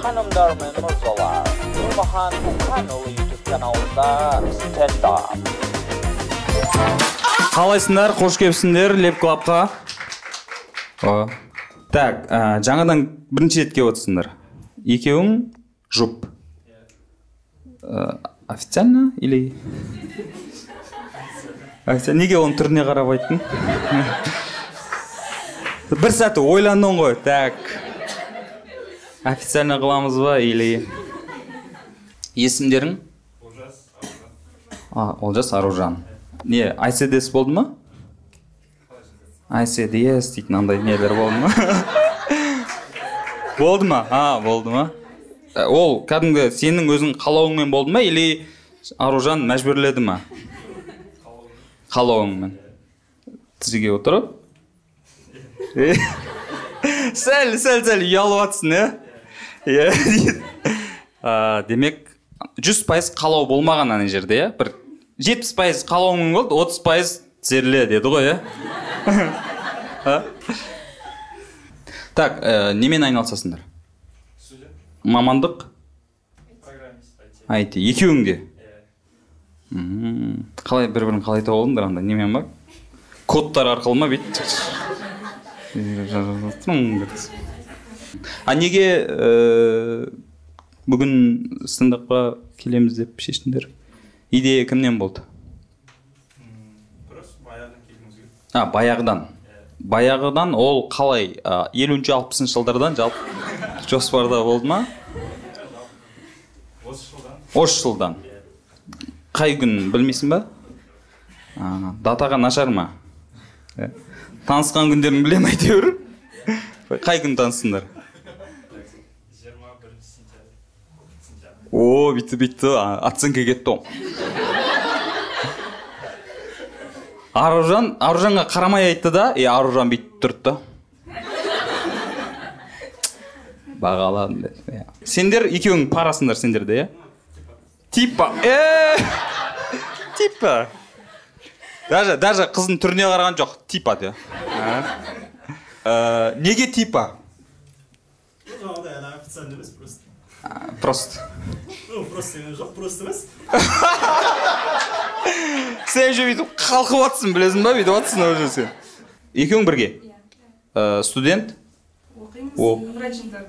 Ханымдар мен мырзалар, Нұрмахан Мұқанұлы YouTube каналында стендап. Қалайсыңдар, қош келіпсіңдер Леп Клабқа. Так, жаңадан бірінші рет келіп отырсыңдар. Екеуің жұп. Официально или? Неге оның түріне қарап айттың? Бір сәт ойландың ғой. Так. Официально қыламыз ба или? Есімдерің? Олжас, Аружан. Олжас, Аружан. Не, ICDS болды ма? ICDS дейтін андай нелер болды ма? Болды ма? Болды ма? Ол кәдімгі сенің өзің қалауыңмен болды ма или Аружан мәжбүрледі ма? Қалауыңмен. Тізеге отырып. Сәл ұялып атсың, иә? Демек, 100% қалау болмаған ана жерде, иә? Бір 70% қалауыңмен болды, 30% тізерле деді ғой, иә? Так, немен айналысасыңдар? Студент. Мамандық? Программист, IT. IT. Екеуің де? Қалай бір-бірін қалай тауып алдыңдар анда? Немен ба? Кодтар арқылы ма бүйтіп? А неге бүгін стендапқа келеміз деп шештіңдер? Идея кімнен болды? Просто баяғыдан келгіміз келді. Баяғыдан. Баяғыдан ол қалай? 50-60 жылдардан жалпы жоспарда болды ма? Осы жылдан. Осы жылдан. Қай күн білмейсің ба? Датаға нашар ма? Танысқан күндерін білем әйтеуір. Қай күн таныстыңдар? 21 сентябрь. О, бүйтті, оценка кетті ол. Аружанға қарамай айтты да, Аружан бүйтіп тұрды да. Бағаладым деді. Сендер екеуің парасыңдар сендер де, иә? Типа. Типа. Даже қыздың түріне қараған жоқ, типа де. Неге типа? Жаңағыдай ана официально емес, просто. Просто. Ну, просто деген жоқ, просто емес. Сен же бүйтіп қалқып атсың, білесің ба? Бүйтіп атсың уже сен. Екеуің бірге? Иә. Студент? Оқимыз. Врач интерн.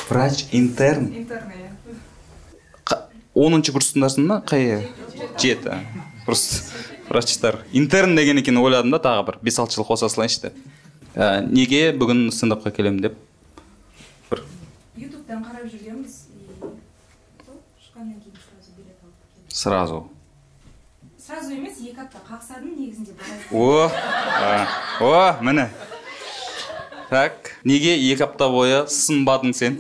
Врач интерн? Интерн, иә. 10-шы курстындасың ба? Қай? 7. Просто врачтар. Интерн деген екен ойладым да, тағы бір 5-6 жыл қоса салайыншы деп. Неге бүгін стендапқа келемін деп? Бір. Ютубтан қарап жүргенбіз. Шыққаннан кейін сразу билет алып келдік. Сразу? Сразу емес, 2 апта қақсадым негізінде. О, о, міне. Так, неге 2 апта бойы сынбадың сен?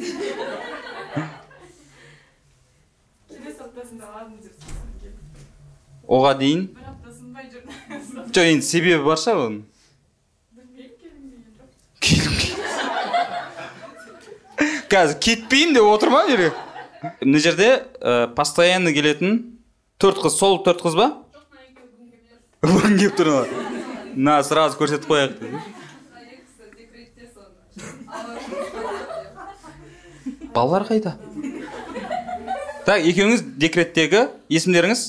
Келесі аптасында аладым деп сосын келдім. Оға дейін? Бір апта сынбай жүрдім. Жоқ, енді себебі бар шығар оның. Білмеймін, келгім келген жоқ. Келгім келген. Қазір кетпейін деп отыр ма жерге? Мына жерде постоянно келетін 4 қыз, сол 4 қыз ба? Жоқ, мына екеуі бүгін келіп тұр. Бүгін келіп тұр. На, сразу көрсетіп қояйық деді. Екісі декретте соны. Балалар қайда? Так, екеуіңіз декреттегі, есімдеріңіз?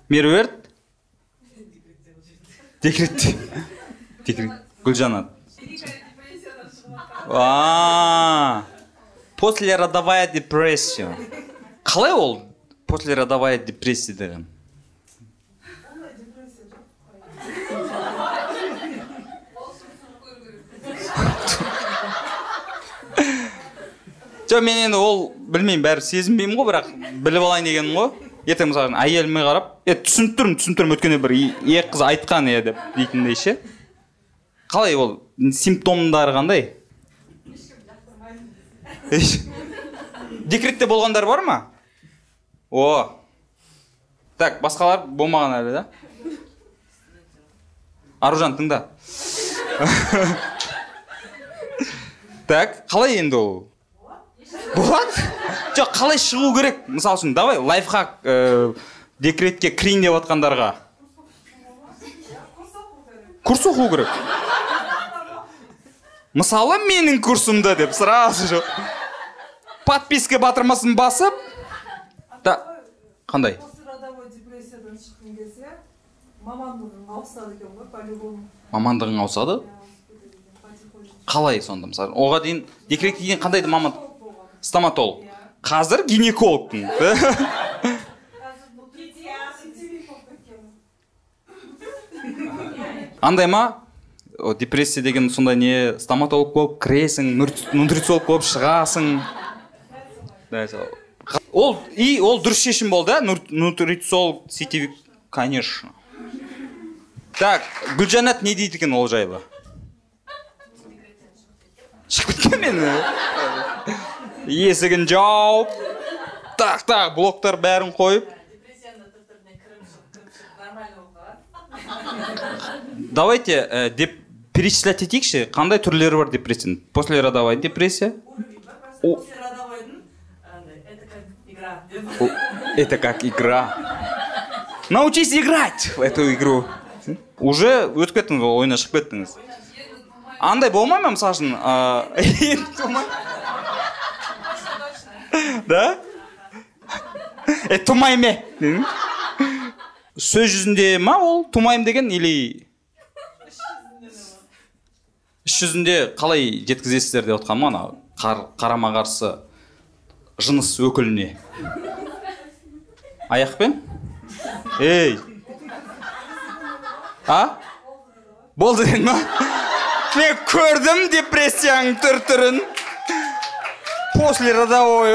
Меруерт? Декретте. Декрет. Гүлжанат. Послеродовая депрессия. Қалай ол послеродовая депрессия деген? Жоқ, мен енді ол білмеймін, бәрі сезінбеймін ғой, бірақ біліп алайын дегенім ғой. Ертең мысалы әйеліме қарап, түсініп тұрмын, өткенде бір екі қыз айтқан деп дейтіндей ше. Қалай ол, симптомдары қандай? Декретте болғандар бар ма? О. Так, басқалар болмаған әлі, да? Аружан, тыңда. Так, қалай енді ол? Болады? Жоқ, қалай шығу керек? Мысал үшін, давай лайфхак декретке кірейін деп атқандарға. Курс оқу керек. Мысалы, менің курсымда деп сразу же. Подписка батырмасын басып. Да, қандай? Послеродовой депрессиядан шыққың келсе, мамандығың ауысады екен ғой, по-любому. Мамандығың ауысады? Қалай сонда, мысалы? Оға дейін декретке дейін қандай маман? Стоматолог. Қазір гинекологпын. Андай ма? Депрессия деген сондай не, стоматолог болып кіресің, нутрициолог болып шығасың. Ол, и ол дұрыс шешім болды, нутрициолог, сетевик, конечно. Так, Гүлжанат не дейді екен ол жайлы? Шығып кеткен мені. Есігін жауып, так, блоктар бәрін қойып. Давайте перечислять етейікші, қандай түрлері бар депрессияның? Послеродовая депрессия. Послеродовойдың, это как игра. Это как игра. Научись играть в эту игру. Уже өтіп кеттіңіз, ол ойыннан шығып кеттіңіз. Андай болмай ма, мысалы үшін? Да? Тумай ме? Сөз жүзінде ма ол тумайым деген, или іс жүзінде қалай жеткізесіздер деп отқан ма ана қарама-қарсы жыныс өкіліне? Аяқпен? Ей! А? Болды деген ма? Мен көрдім депрессияның түр-түрін. Послеродовой,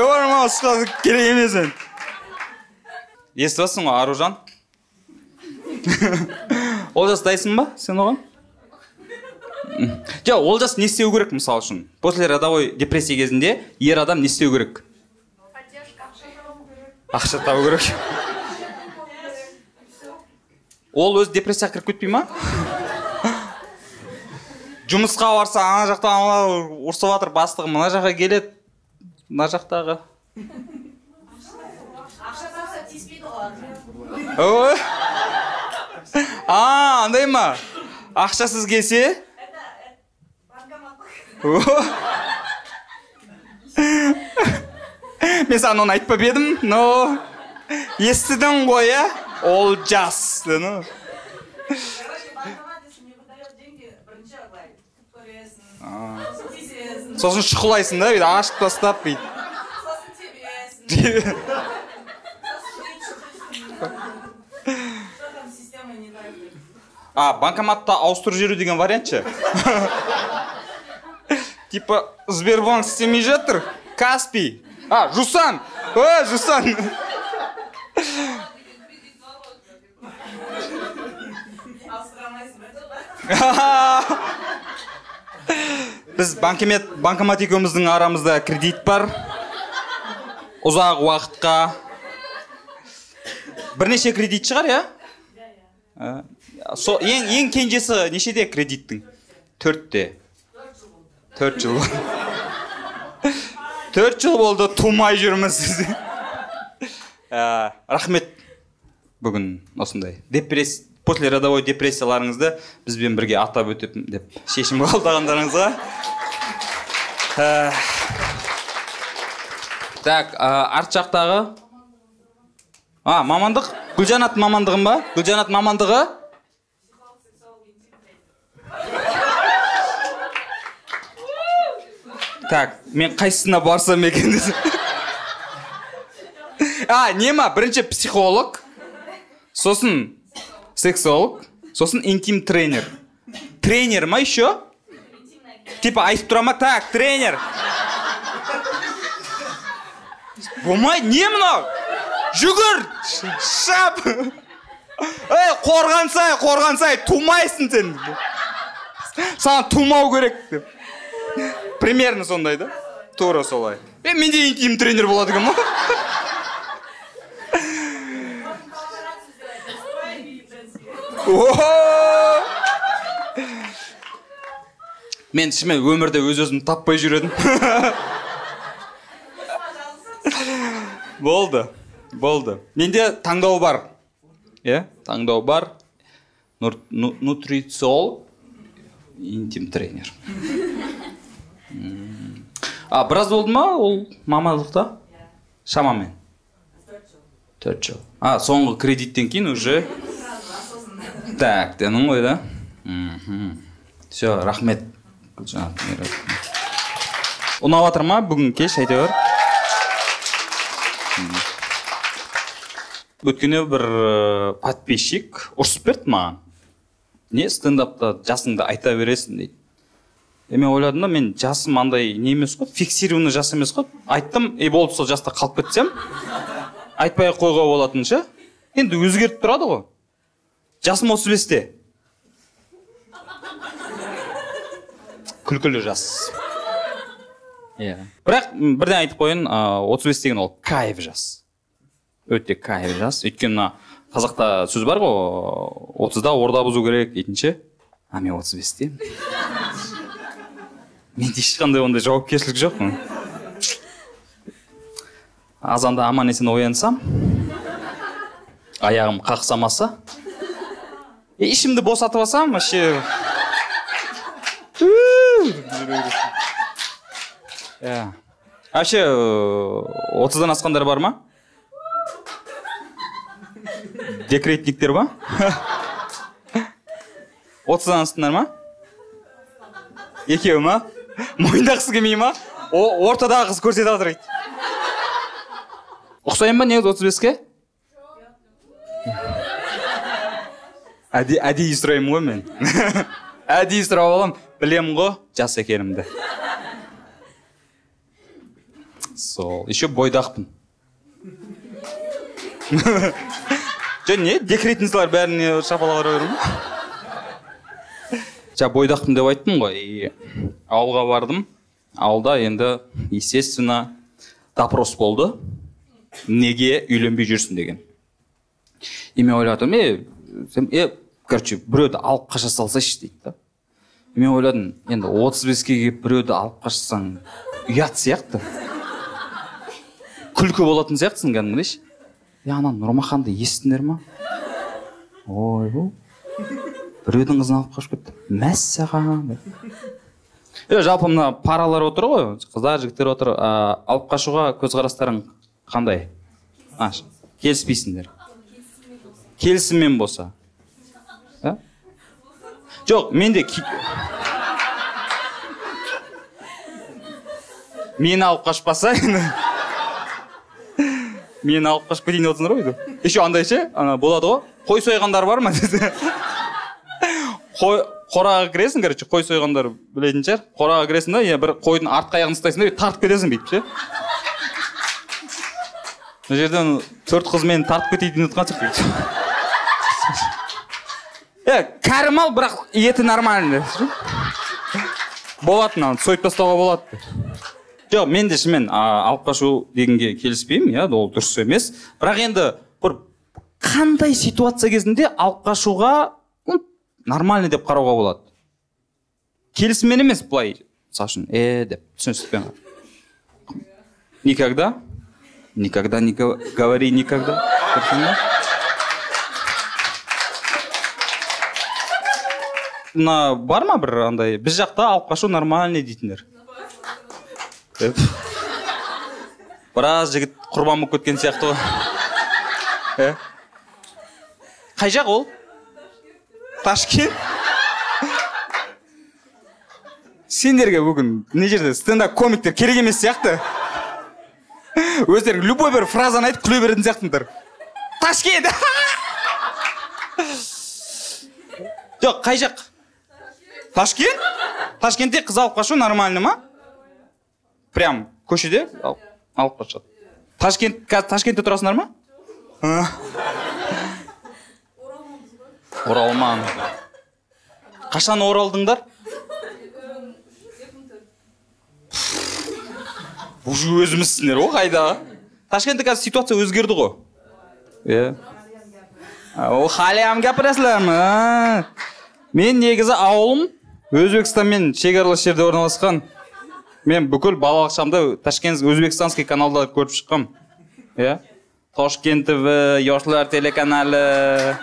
керек емес енді. Естіп жатсың ғой, Аружан? Олжас, дайсың ба сен оған? Жоқ, Олжас не істеу керек, мысал үшін? Послеродовой депрессия кезінде ер адам не істеу керек? Ақша табу керек. Ол өз депрессияға кіріп кетпей ма? Жұмысқа барса, ана жақта аналар ұрсып жатыр, бастығы мына жаққа келеді, мына жақтағы. Ақша тапса тиіспейді ғой. А, андай ма? Ақшасыз келсе? Мен саған оны айтпап едім, но естідің ғой, ә? Олжас. Сосын шұқылайсың да, бүйтіп ашып тастап бүйтіп. Сосын тебесің. А, банкоматта ауыстырып жіберу деген вариант ше? Типа, Сбербанк істемей жатыр, Каспий. А, Жусан! О, Жусан! Біз банкомат екеуміздің арамызда кредит бар. Ұзақ уақытқа. Бірнеше кредит шығар, иә? Ең кенжесі нешеде кредиттің? 4-те. 4 жыл. 4 жыл болды, тумай жүрміз. Рахмет. Бүгін осындай послеродовой депрессияларыңызды бізбен бірге атап өтіп деп шешім қабылдағандарыңызға. Так, арт жақтағы. А, мамандық? Гүлжанат мамандығын ба? Гүлжанат мамандығы? Так, мен қайсысына барсам екен десем. А, не ма? Бірінші психолог, сосын сексолог, сосын интим тренер. Тренер ма еще? Типа айтып тұра ма? Так, тренер. Болмай, не мынау? Жүгір! Шап! Ей, қорғансай, қорғансай, тумайсың сен. Саған тумау керек деп. Примерно сондай да? Тура солай. Менде интим тренер болады екен ма? Мен шынымен өмірде өз-өзімді таппай жүр едім. Болды, болды. Менде таңдау бар. Иә, таңдау бар. Нутрициолог, интим тренер. А біраз болды ма ол мамандықта? Шамамен 4 жыл. А соңғы кредиттен кейін уже так дедің ғой да? Все, рахмет. Ұнап жатыр ма бүгін кеш әйтеуір? Өткенде бір подписчик ұрсып берді маған. Не стендапта жасыңды айта бересің дейді. Мен ойладым да, мен жасым андай не емес қой, фиксированный жас емес қой. Айттым, и болды, сол жаста қалып кетсем, айтпай қоюға болатын ше. Енді өзгеріп тұрады ғой. Жасым 35-те. Күлкілі жас. Иә. Бірақ бірден айтып қояйын, 35 деген ол кайф жас. Өте кайф жас. Өйткені мына қазақта сөз бар ғой, 30-да орда бұзу керек дейтін ше. А мен 35-те. Менде ешқандай ондай жауапкершілік жоқ. Азанда аман есен оянсам, аяғым қақсамаса, ішімді босатып алсам, вообще. Вообще 30-дан асқандар бар ма? Декретниктер ба? 30-дан асқандар ма? Екеуі ма? Мойындағысы келмей ма? Ортадағы қыз көрсетіп жатыр дейді. Ұқсайын ба негізі 35-ке? Әдейі сұраймын ғой мен. Әдейі сұрап аламын, білемін ғой жас екенімді. Сол, еще бойдақпын. Жоқ, не, декретницалар бәріне шапалақ ұра беремін. Жа, бойдақпын деп айттым ғой. Ауылға бардым. Ауылда енді, естественно, допрос болды. Неге үйленбей жүрсің деген. И мен ойладым, короче, біреуді алып қаша салсайшы дейді да. Мен ойладым, енді 35-ке келіп біреуді алып қашсаң ұят сияқты. Күлкі болатын сияқтысың кәдімгідей ше. Ана Нұрмаханды естіңдер ма? Ойбу. Біреудің қызын алып қашып кетті. Мәссаған. Жалпы мына паралар отыр ғой, қыздар, жігіттер отыр. Алып қашуға көзқарастарың қандай? Келіспейсіңдер. Келісіммен болса. Жоқ, мен де мені алып қашпаса, мені алып қашып кетейін деп отырсыңдар ғой. Еще андай ше, ана болады ғой, қой сойғандар бар ма десе. Қораға кіресің, короче, қой сойғандар білетін шығар. Қораға кіресің да, бір қойдың артқы аяғын ұстайсың да, тартып кетесің бүйтіп ше. Мына жерден 4 қыз мені тартып кетейін деп отырған сияқты. Кәрі мал, бірақ еті нормальный. Болады, мынаны сойып тастауға болады. Жоқ, мен де шынымен алып қашу дегенге келіспеймін, иә, ол дұрыс емес. Бірақ енді бір қандай ситуация кезінде алып қашуға нормальный деп қарауға болады. Келісіммен емес, былай, мысал үшін, деп түсіністікпен. Никогда, никогда не говори никогда. Мына бар ма бір андай, біз жақта алып қашу нормальный дейтіндер? Біраз жігіт құрбан болып кеткен сияқты ғой. Қай жақ ол? Ташкент? Сендерге бүгін мына жерде стендап комиктер керек емес сияқты. Өздерің любой бір фразаны айтып күле беретін сияқтыңдар. Ташкент! Жоқ, қай жақ? Ташкент? Ташкентте қыз алып қашу нормально ма? Прям көшеде алып қашады. Ташкент, қазір Ташкентте тұрасыңдар ма? Оралман. Қашан оралдыңдар? Уже өзімізсіңдер ғой қайда. Ташкентте қазір ситуация өзгерді ғой. Иә. О, халям гапырасыздар ма? Мен негізі ауылым Өзбекстанмен шекаралас жерде орналасқан. Мен бүкіл балалық шағымда Ташкент өзбекстанский каналдарды көріп шыққам. Иә. Ташкент ТВ, Yoshlar телеканалы,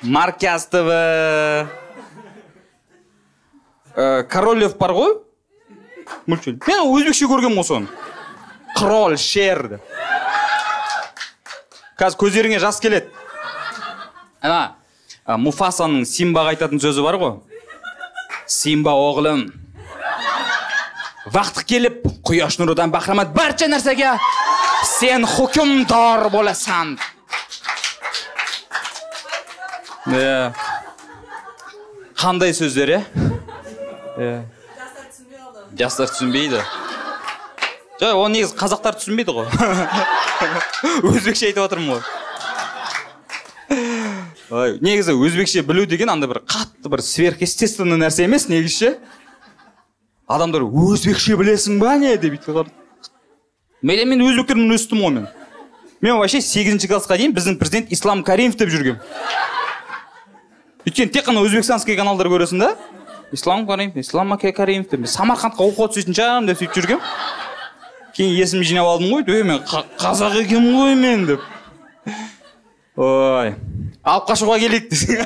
Марказ ТВ. Королев бар ғой? Мультфильм. Мен өзбекше көргенмін ғой соны. Кроль, шер деп. Қазір көздеріңе жас келеді. Ана Муфасаның Симбаға айтатын сөзі бар ғой. Симба оғлым, vaqti kelib quyosh nuridan bahramand barcha narsaga sen hukmdor bo'lasan. Иә. Қандай сөздер, иә? Иә. Жастар түсінбей қалды. Жастар түсінбейді. Жоқ, оны негізі қазақтар түсінбейді ғой. Өзбекше айтып отырмын ғой. Ой, негізі өзбекше білу деген андай бір қатты бір сверхъестественный нәрсе емес негізі ше. Адамдар өзбекше білесің ба не деп бүйтіп қалады. Мен өзбектермен өстім ғой мен. Мен вообще 8 классқа дейін біздің президент Ислам Каримов деп жүргем. Өйткені тек қана өзбекстанский каналдар көресің да. Ислам Каримов, Ислам аке Каримов деп. Мен Самарқандқа оқуға түсетін шығармын деп сөйтіп жүргем. Кейін есімді жинап алдым ғой, ей мен қазақ екенмін ғой мен деп. Ой, алып қашуға келейік десең.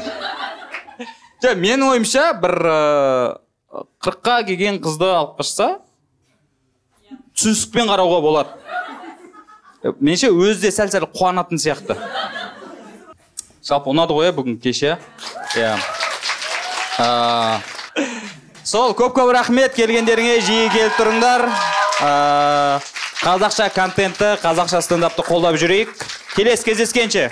Жоқ, менің ойымша бір 40-қа келген қызды алып қашса, түсіністікпен қарауға болады. Меніңше өзі де сәл-сәл қуанатын сияқты. Жалпы ұнады ғой бүгін кеше. Иә. Сол, көп-көп рахмет келгендеріңе, жиі келіп тұрыңдар. Қазақша контентті, қазақша стендапты қолдап жүрейік. Келесі кездескенше.